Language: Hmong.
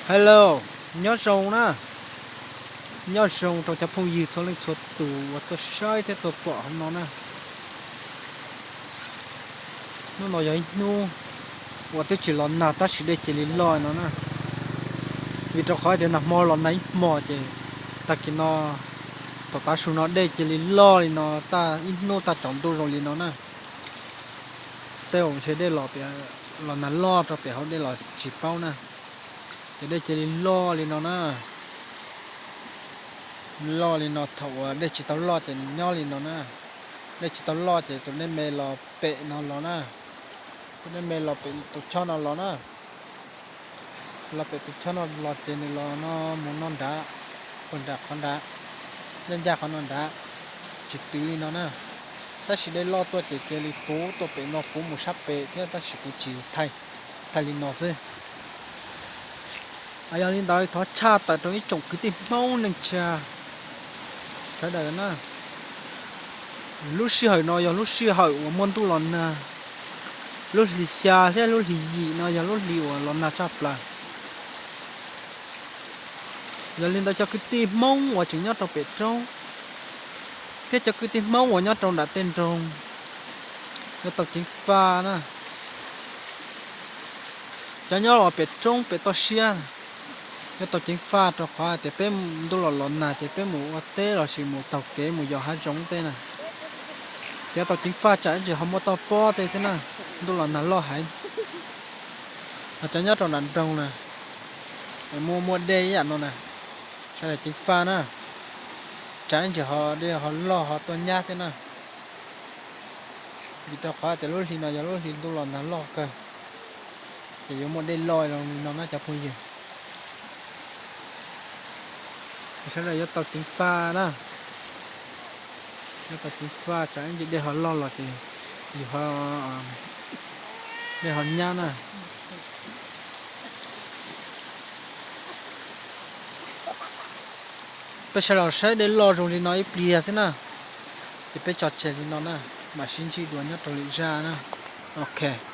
Hello, nyob zoo na, nyob zoo rau cov phooj ywg txhua leej txhua tus uas tuaj saib thiab tuaj pom hauv no na. Hnub no yog ib hnub uas twb tsis los nag tab sis dej cia li loj no na. Vim rau qhov tias nag hmo los nag ib hmo ces tag kis no, thaum tav su no dej cia li loj li no, ib hnub tag tsaus ntuj zoo li no na. Tej zaum ntshe dej los, los nag loj rau pem hauv dej los tsis paub na. Ces dej cia li loj li no na. Loj li no, thaum uas dej tsis tau loj ces nyob li no na. Dej tsis tau loj ces tus dej me los pem no los na. Tus dej me los pem tus chob no los na. Los pem tus chob no los ces nws los no mus no nrad, puag nram qhov nrad, ncaj ncaj qhov no nrad, tsis twv li no na. Tab sis dej loj tuaj ces cia li puv tuaj pem no puv mus sab pem thiab tab sis kuv tsis thaij, thaij li no xwb. Yog li ntawd thov tshaj tawm rau ib tsoom kwv tij Hmoob neej tsa sawv daws na, lub sij hawm no yog lub sij hawm uas muaj ntuj los nag. Lub hlis xya thiab lub hlis yim no yog lub hlis uas los nag tshaj plaws. Yog li ntawd cov kwv tij Hmoob uas tseem nyob rau pem roob thiab cov kwv tij Hmoob uas nyob rau nram tej nroog, yuav tau ceev faj na. Cov nyob los pem roob pem toj siab, yuav tau ceev faj rau qhov tias peb ntuj los los nag ces peb mus ua teb lossis mus taug kev mus yos hav zoov tej na, ces yuav tau ceev faj tsam ib ntsis ho muaj toj pob tej thiab na. Ntuj los nag loj heev. Ho cov nyob rau nram nroog na, es muaj muaj dej ib yam no na, sawv daws ceev faj na, tsam ib ntsis ho dej ho loj ho tuaj nyab thiab na. Vim rau qhov tias lub hli no yog lub hli ntuj los nag loj kawg, ces yuav muaj dej loj li no na cov phooj ywg. Sawv daws yuav tau ceev faj na, yuav tau ceev faj tsam ib ntsis dej ho loj los ces yus ho, dej ho nyab na. Peb sawv daws saib dej loj zoo li no ib pliag xwb na, ces peb tso tseg li no na, mam sib ntsib dua nyob rau lwm zaj na. Ok.